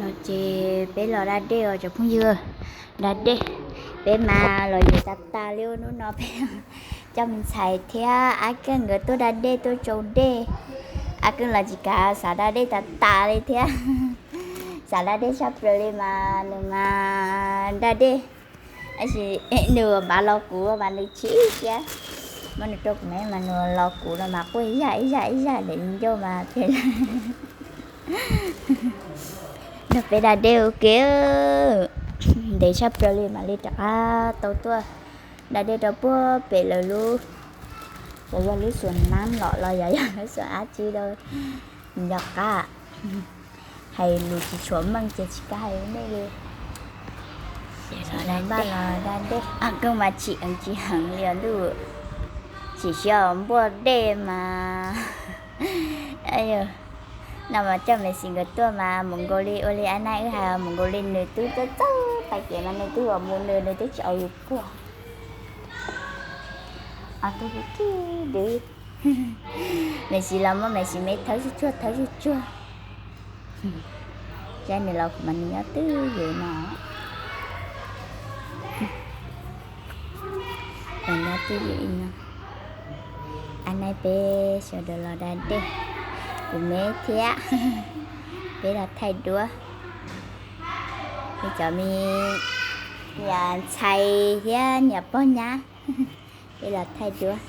Ces peb los da dej os cov phooj ywg, da dej. Peb mas los yuav tas tas li hnub no peb coj me ntxhais thiab Ab Keej nkawd tuaj da dej tuaj tsau dej. Ab Keej los tsis kav xav da dej tas tas li thiab. Xav da dej tshaj plaws li mas nws mas da dej. Tab sis nws ua npav los kuv mas nws chim siab. Muab nws rau kuv me mas nws los kuv no mas quaj ib zaj ib zaj ib zaj ntawm ncauj mas thiaj nrog peb da dej ua ke. Ntev tshaj plaws li mam li rov qab tau tuaj da dej rau puag pem lawv lub, xyov yog lub xuas nab los los yog yog lub xuas dab tsi rau nco qab. Hais lus tsis tshuav meej ces tsis kam hais nej li. Npaj los da dej, Keej mas chim heev tsis heev li os ntuj. Chim siab npuaj dej mas. No mas coj Maiv Xis nkawd tuaj mas mus nkaus li ua li Ab Naib wb hais, mus nkaus li nws twb txawj txawj pais kev mas nws twb ua mus nws nws twb tsis au yus puag. Twb tib dw. Maiv Xis los muab Maiv Xis me thawb tsuag tsuag thawb tsuag tsuag. Zaj nws los kuv mas nws nyob twj ywm no. Los nyob twj ywm no. Ab Naib peb sawv daws los da dej, kuv me thiab. Peb los thaij duab. Peb cov me niam ntxhais thiab niam pog nyab, peb los thaij duab.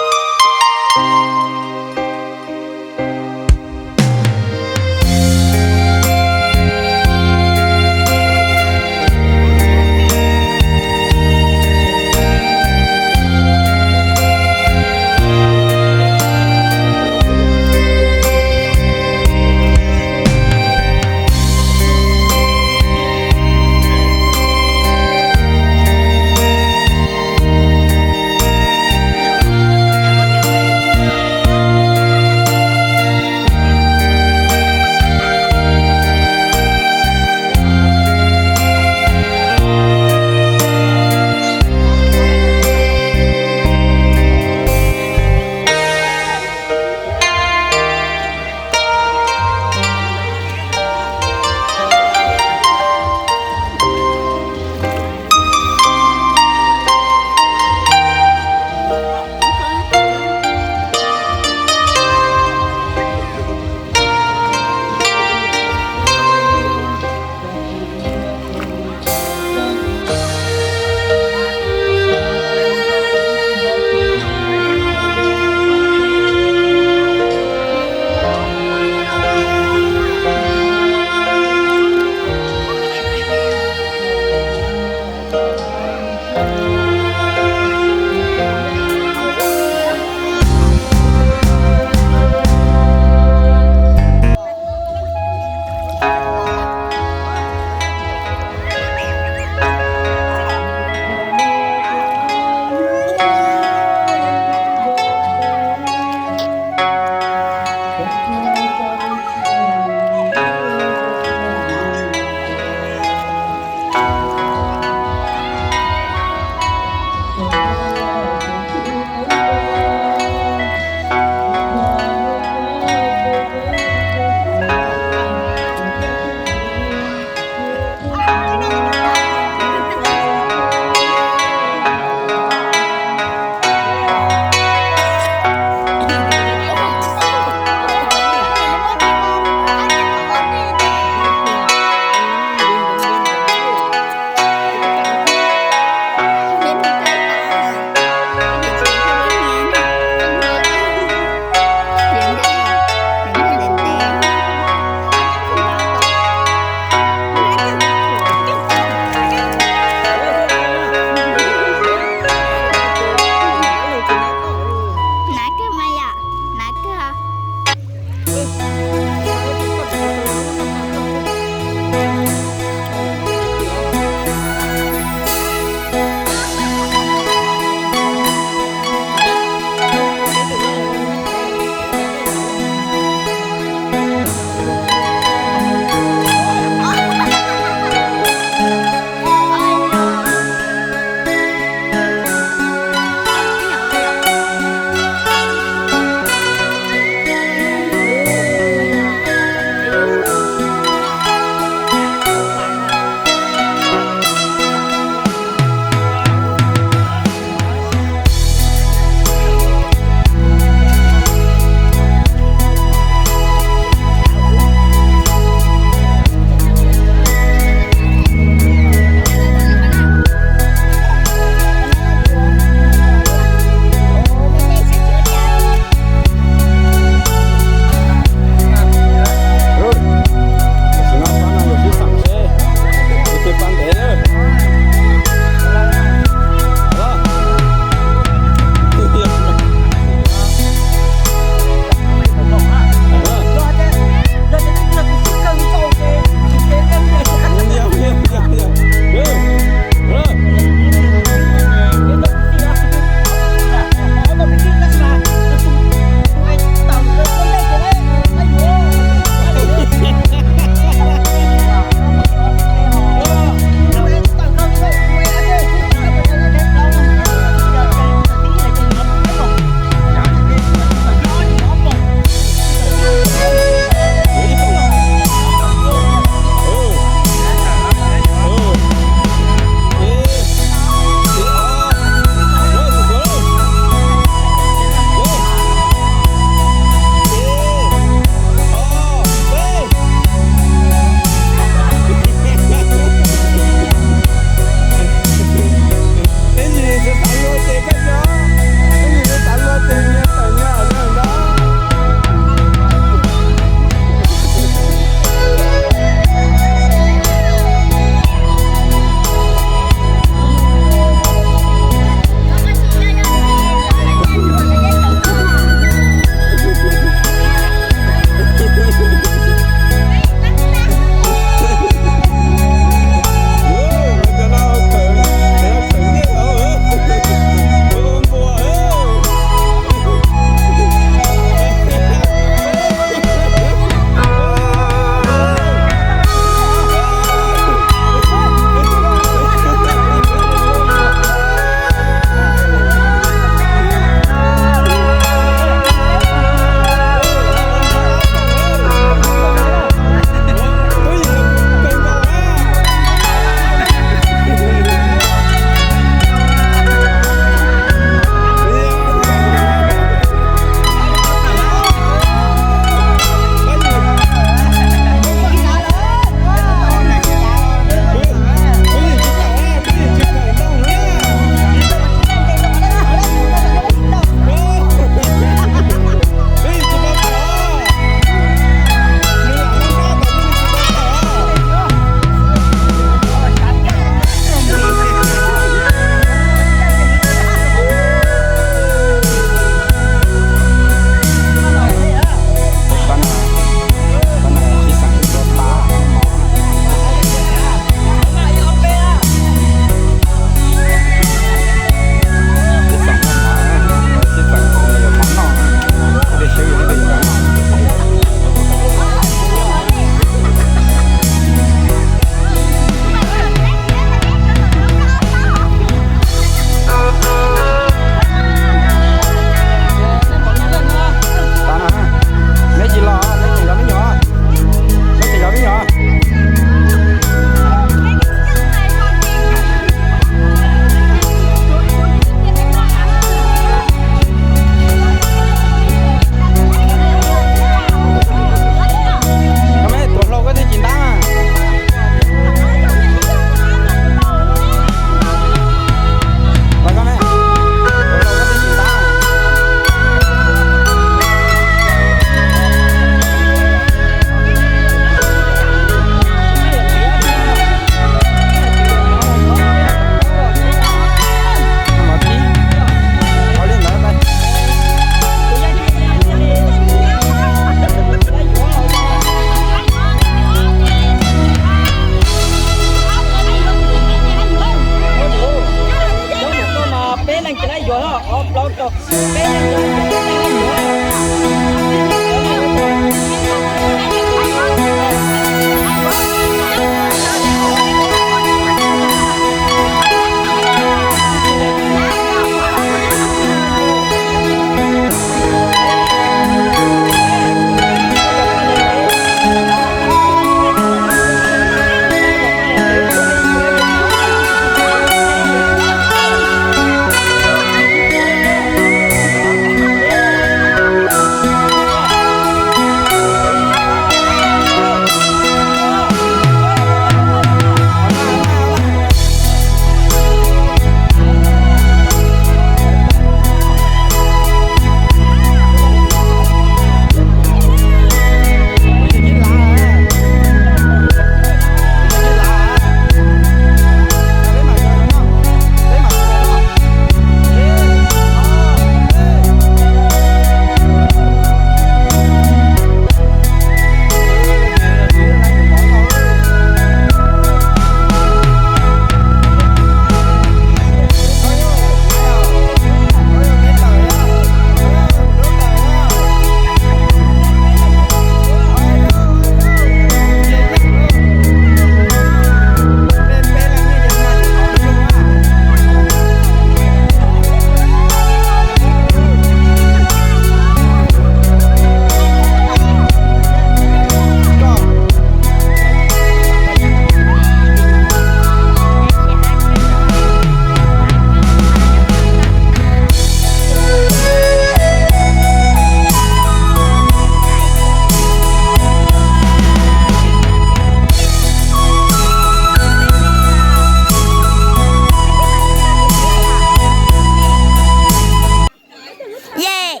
Yej,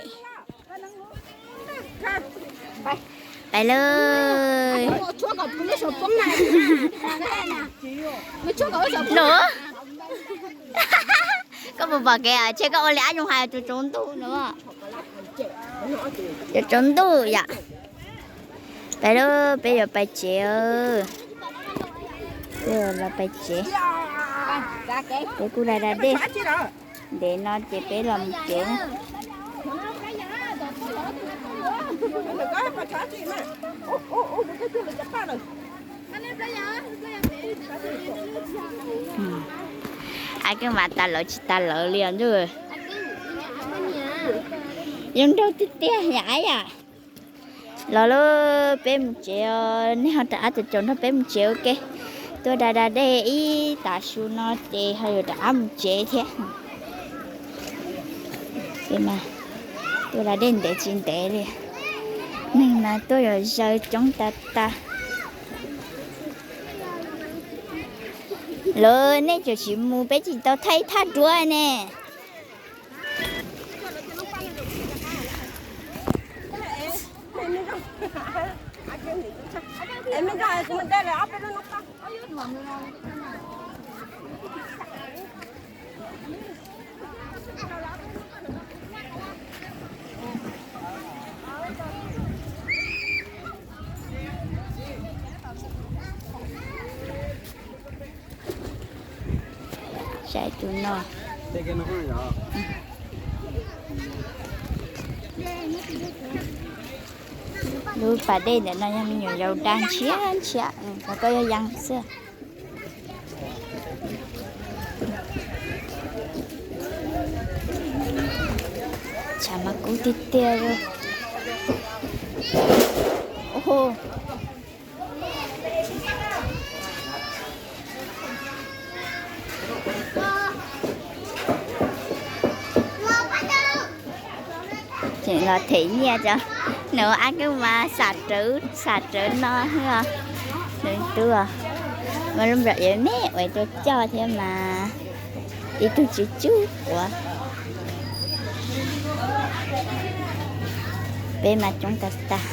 pais lawm. No, koj puas pom kev? Ces koj ua li ab zoo hais, tsaus ntuj no. Tsaus ntuj yom. Pais lawm, peb yuav pais tsev. Peb yuav los pais tsev. Peb kuj da da dej. Ntev no ces peb los mus tsev. Ab Keeb mas tas lawv tsis tas lawv li os ntuj. Zoo nraug tiag tiag yam ab yam. Los lawm, peb mus tsev os, nej ho rov qab caum caum nrog peb mus tsev ua ke. Tuaj da da dej ib tav su no ces ho yuav rov qab mus tsev thiab. Tuaj da dej ntev tsis ntev li. Neeg mas tuaj yuav zaws coob tas tas. Lawv nej tseem tsis mus, peb tsis tau thaij thaj duab ne. Saib tus no. Lub pas dej ntawm no yog me nyuam yaus dag ntshiab ntshiab, qhov ko yog yeeb xwb. Tshav mas kub tiag tiag li. Tseem los them nyiaj cov, nws ab kub mas xam rawv xam rawv no os. Nws tub mas lub nplaim yuav me ua rau coj thiab mas ib tug tswb tswb quav. Peb mas coob tas tas.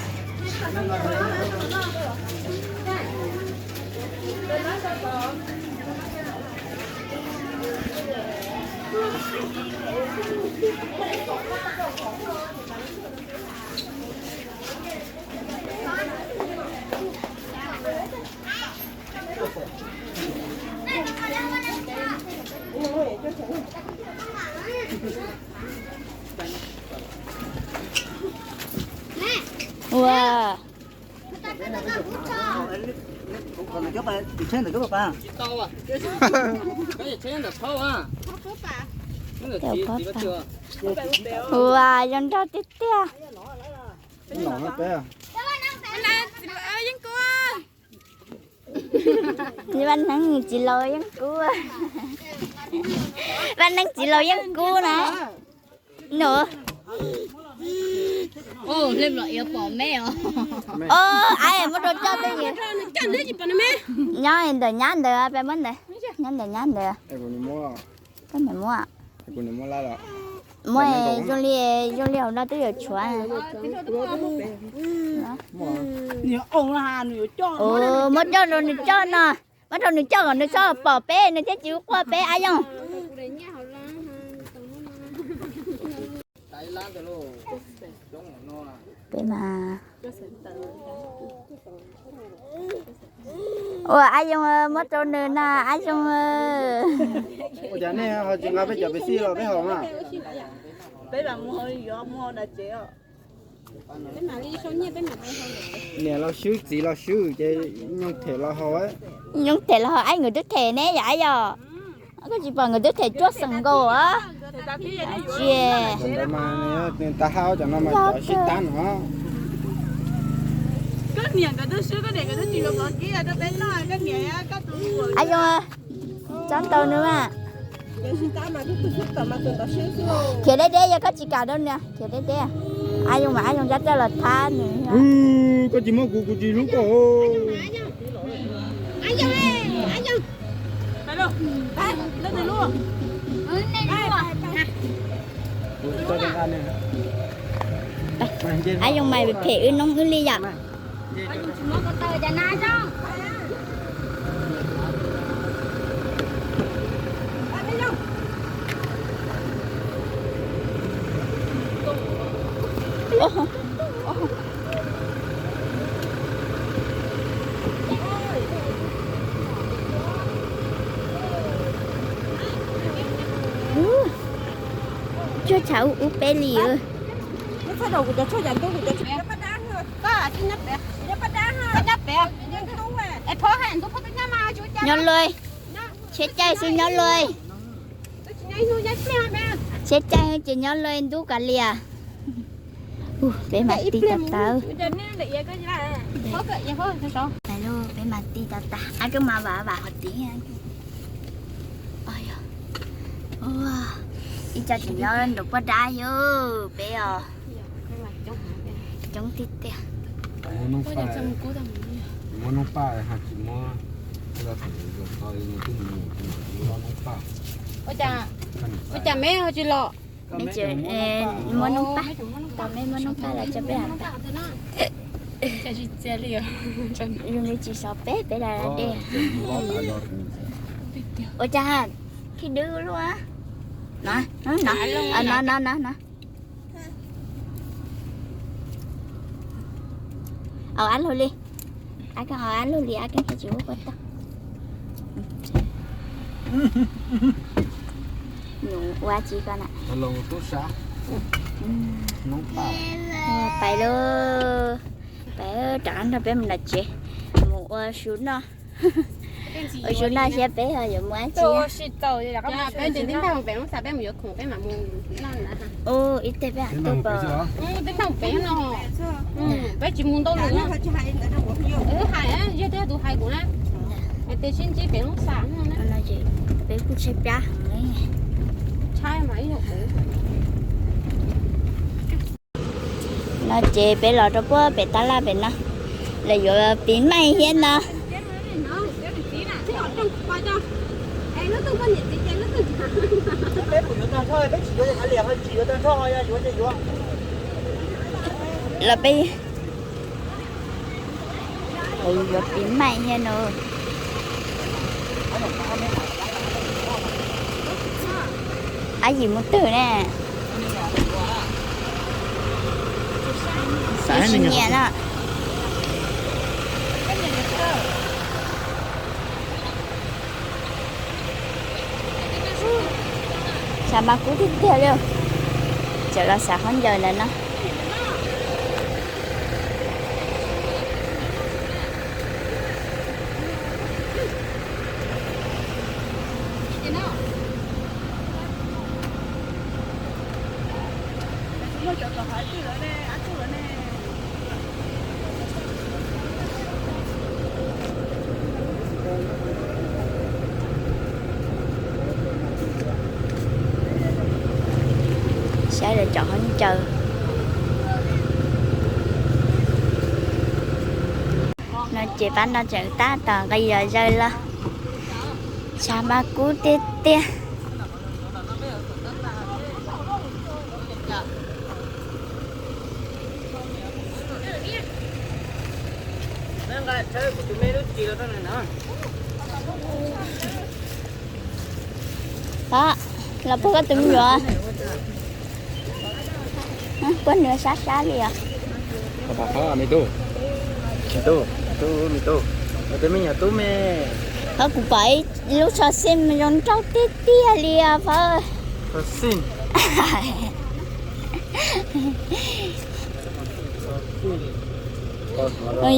Ua, ua zoo nraug tiag tiag. Vaj neeb txiv laus yeej kub. Vaj neeb txiv laus yeej kub na. Nus. Os, muab rau coj twj ywm. Nyob ntawm nyab ntawd, peb muab ntawd. Nyob ntawm nyab ntawd. Koj niam muab. Muab zoo li, zoo li hauv no twb yuav tshuav. Muab coj rau nws coj no. Muab rau nws coj kom nws txhob pom peb, nws thiaj tsis quaj peb, Ab Yoog. Peb mas Ua, Ab Yoog, muab rau nws na, Ab Yoog. Ua cas nej ho tsis nqa peb cov Pepsi los peb haus mas? Niam los swb txiv los swb ces nyooj them los haus. Nyooj them los haus, ab, nkawd twb them ne yom, ab yom. Koj tsis pom nkawd twb them cuaj xeem nkaus a. Tsis, ntawd mas nws tav haj cov no mas cov sib tab no. Ab Yoog, tsob ntau nws mas. Khiav deb deb, yog koj tsis kam rau nws khiav deb deb. Ab Yoog mas Ab Yoog cab coj los thab nws. Koj tsis muab kuv, kuv tsis hlub koj. Ab Yoog mas phem wb noob wb li yom. Cuaj tshav ub ub peb li. Nyob luaj, tshiab caij xwb nyob luaj. Tshiab caij ces nyob luaj ntub kav liam. Peb mam ti tas tas. Peb mam ti tas tas, ab koj mas vam vam qhov tid. Ib co tseem nyob nraum poj dab yog peb os. Coob tiag tiag. Muab noob paj, muab noob paj ho tsis muab. Ua cas me ho tsis los? Muab noob paj, tau me muab noob paj los tso peb. Zoo li tsis sov peb, peb los dej. Ua cas khib dwb luaj. No, no, no, no, no. Au ab lug li. Ab koj au ab lug li, ab koj thiaj tsis ua kua tau. Nws ua tsis koj na. Pais lauj, pais rov qab nrog peb mus nram tsev, mus ua su noj. Ua su noj thiab peb ho yuav mus dab tsi? Ib teg peb mam tuaj pom. Peb tsis mus ntau lawm. Hais, yog tus hais kuv na, hais tias sib ntsib pem lub xas no ces peb kuj tshaib plab heev li. No ces peb los rau puag pem tab laj pem no, lawv yuav piv maij thiab no. Los peb yuav piv maij thiab no. Ab Yim mus twg ne? Tsis nyiam na. Xav mas kub tiag tiag li. Tseem los xav khaub ncaws ntawm no. Saib lawv cov hoob caw. No ces pab no tseem tab tom nqis yos zaws los. Tshav mas kub tiag tiag. Los puag koj tus me nyuam. Puag nws sab sab li os. Me tub, me tub, me tub, me tub, tus me nyuam tub me. Qhov kuv pom ib lub xov xij zoo nraug tiag tiag li os Fawb.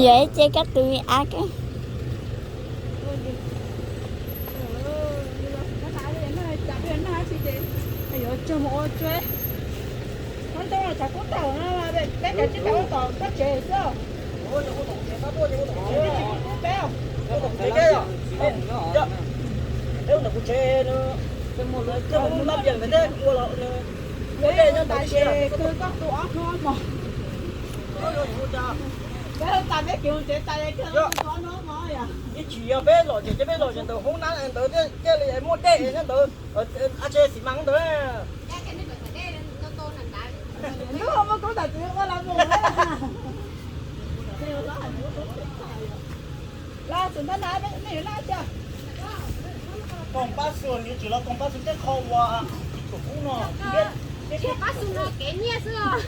Yog ib ce kab tus me av. Ib chim yog peb los ces peb los ces ntawd hoob nab ntawd thiaj li muaj dej thiab ntawd, a tse xis mas ntawd. Koom pab xu, nws tsis los koom pab xu tej qho uas tsis tshua kub no. Pab xu no kev nyiaj xwb os.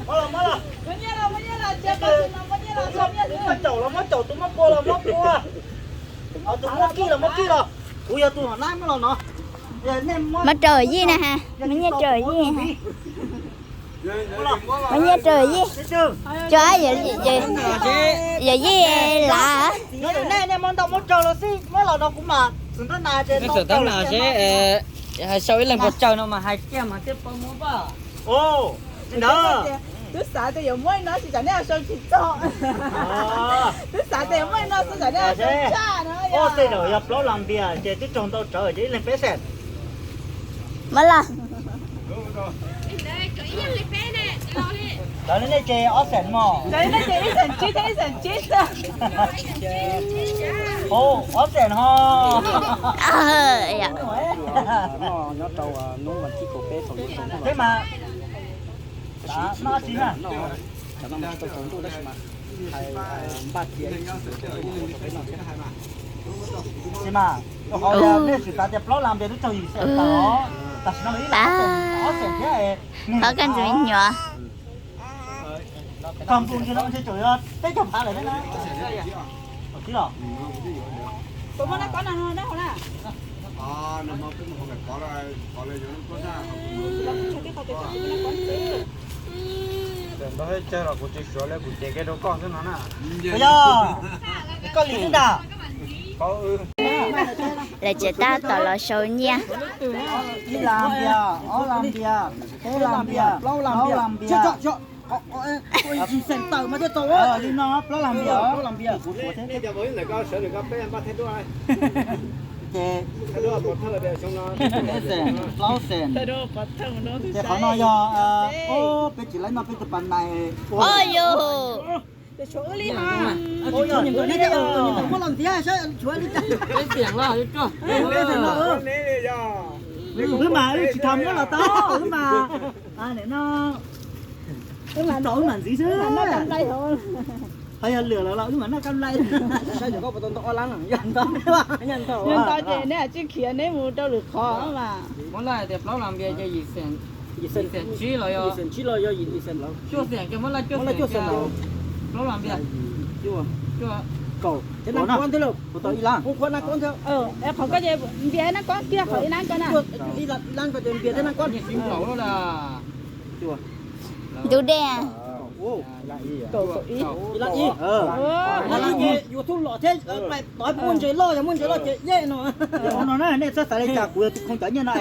Muab los, muab los. Tus muaj caum los muab caum, tus muaj pua los muab pua. Tus muaj kij los muab kij los. Kuv yog tus hom nab muab los no. Muab rau Yij na ha, muab nyiaj rau Yij. Muab nyiaj rau Yij. Cov Yij lav. Nej muab ntau muab tsawg los xij muab los no kuv mam xwm nrab nas ces tau tau na seb. Hais sau ib leeg puas tsawg no mas hais kiag mas thiaj paub muab pab. Ntawd. Twb xav tias yuav muab li no tsis tsam nej sau tsis txog. Twb xav tias yuav muab li no xwb tsam nej sau tshaj no. Ob tej zaum yog plaub las npias ces twb raug ntau tsawv ces ib leeg peb xees. Muab los. Cov nej ces ob xees mog. Cov nej ces ib xees tsib thiab ib xees tsib xwb. Ob xees ho. Nyob rau hnub vas thib kaum peb thaum yuav tau mas noj tsis na. Cov no mas tsis tau tsaus ntuj tab sis mas hais npaj cia ib txhis tau tau peb noj thiab. Tab sis mas rau qhov tias nej tsis xav tias plaub las npias twb raug yim xees tawm os, tam sim no ib leeg ob xees thiab. Qhov koj ntxim nyuam. Koj npu ntsis no ntshe tseem yog peb caug phav lawm thiab na. Tib los. Ntau thiab tsawg los kuv tsis suav li, kuv cev kiag rau koj xwb no na. Yog koj li xwb ntag. Lawv tseem tab tom los sau nyiaj. Ib las npias, ob las npias, peb las npias, plaub las npias. Yim xees tawm mas thiaj tau. Li no plaub las npias, plaub las npias. Ces plaub xees. Ces qhov no yog peb tsis laib noj peb tus pas nais. Muab los ntxiv saib tshuav li cas. Wb mas wb tsis tham muab los tau wb mas. No wb mam ntxiv xwb. Ho yog lwm lawm los wb mam noj kab nplai. Saib koj puas tau ntau ob lab, yog ntau, yog ntau ces neb tsis khiav neb mus rau lwm qhov mas. Muab laj tias plaub las npias ces yim xees tsib los yog, yim xees los, cuaj xees ces muab laj cuaj xees los. Plaub las npias, cuaj, kaum, ces naj kuab ntwg lauj, puas tau ib lab? Qhov koj ces npias naj kuab kiag qhov ib lab ko na. Ib lab ko ces npias thiab naj kuab. Ntug dej. Ib lab ib. Ib lab ib. Ib lab ib ces yuav thub los thiab, pais tov muaj ntses loj, yog muaj ntses loj ces yeej no. No na, nej txhob xav li cas, kuv yog tus khoo cov nyiaj no.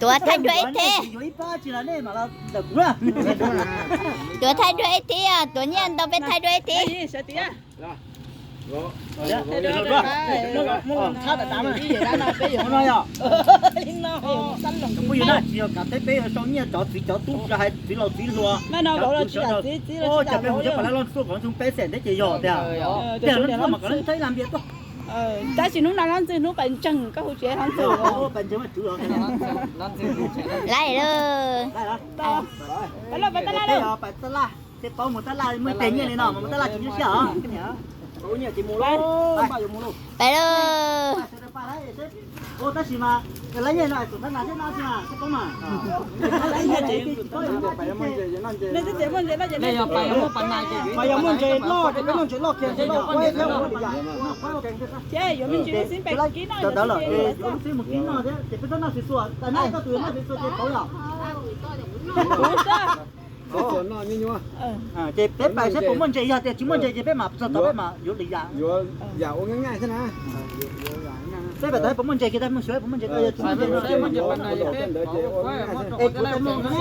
Tuav thaij dua ib thiab. Yuav ib pab tsis los nej mam los ntawm kuv na. Tuav thaij dua ib thiab, tuav nyiaj ntau peb thaij dua ib thiab. Muab los txhab tam tam no, peb yuav no yog. Kuj yog na, tsis yog kav teb peb yuav sau nyiaj cov txiv cov tub, hais txiv laus txiv hluas, cov kwv sawv daws. Cov peb hu cov pas laj loj ntxuaj kom ntxoog peb xeem thiab ces yog tiag. Tiag loj ntxuaj mas kom lawv txhawb ib lag npias tuaj. Tab sis hnub no loj ntxwg hnub pas ntseeg koj hu tsis loj ntxwg. Laij lawm. Peb los pais tab laj lauj. Peb paub mus tab laj muaj ib teg nyiaj li no mas mus tab laj tsis nyuaj siab os. Peb lauj. Tab sis mas lawv nyiaj no tus tab laj thiab no tsis mas, mas yog muaj ntses loj ces peb muaj ntses loj kiag thiab. Cov ntawd lawm ces yuav lub xib mus kib noj thiab ces peb txhob noj xwm xuas, tas na koj tus yuav noj xwm xuas ces pauv yom. Ces peb pais saib puas muaj ntses, yog tias tsis muaj ntses ces peb mam txog tod peb mam yuav lwm yam. Peb pais tod puas muaj ntses kiag, tab mus xyuas puas muaj ntses, yog tsis muaj ntses no es kuv tais muag ne,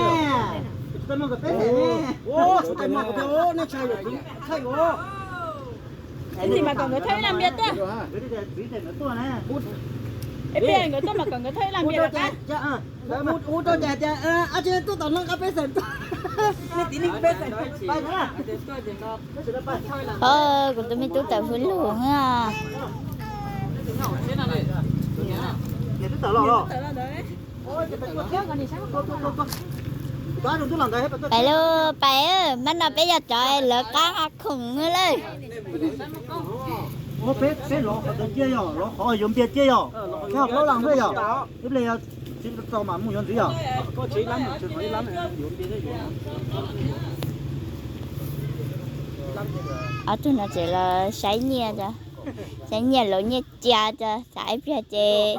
kuv tais muag kom peb xeem ne. Tab sis mas kom nkawd thauj ib lag npias tuaj. Ib pliag nkawd tuaj mas kom nkawd thauj ib lag npias lawm pab. Hu rau cas tias ab tsi tuaj tom no nqa peb xeem tuaj. Nej tiv neej peb xeem. Kuv tus me tub tawm hwj lug. Pais lauj, pais, mab no peb yog cov lawv qab ha khoom lawm. Peb lov qhov cia yog, lov qhov yuav npias cia yog, peb ho paub las thiab yog, ib pliag yog tsis tau mas mus yuav ntxiv yog. Ob tug no tseem los saib nyiaj, saib nyiaj laus nyiaj cia, xav ib pliag ces.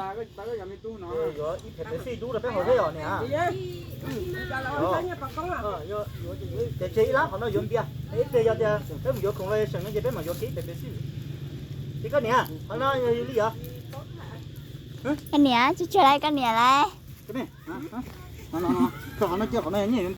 Ces tseg ib lab qhov no yuav npias, ib pliag yog tias peb mus yuav khoom los seem no ces peb mam yuav kiag ib pem pes xij. Ces koj niam, qhov no yog li yog. Koj niam, tsis tseg lawm, koj niam lawm. Qhov no cia, qhov no yog nyiaj yuav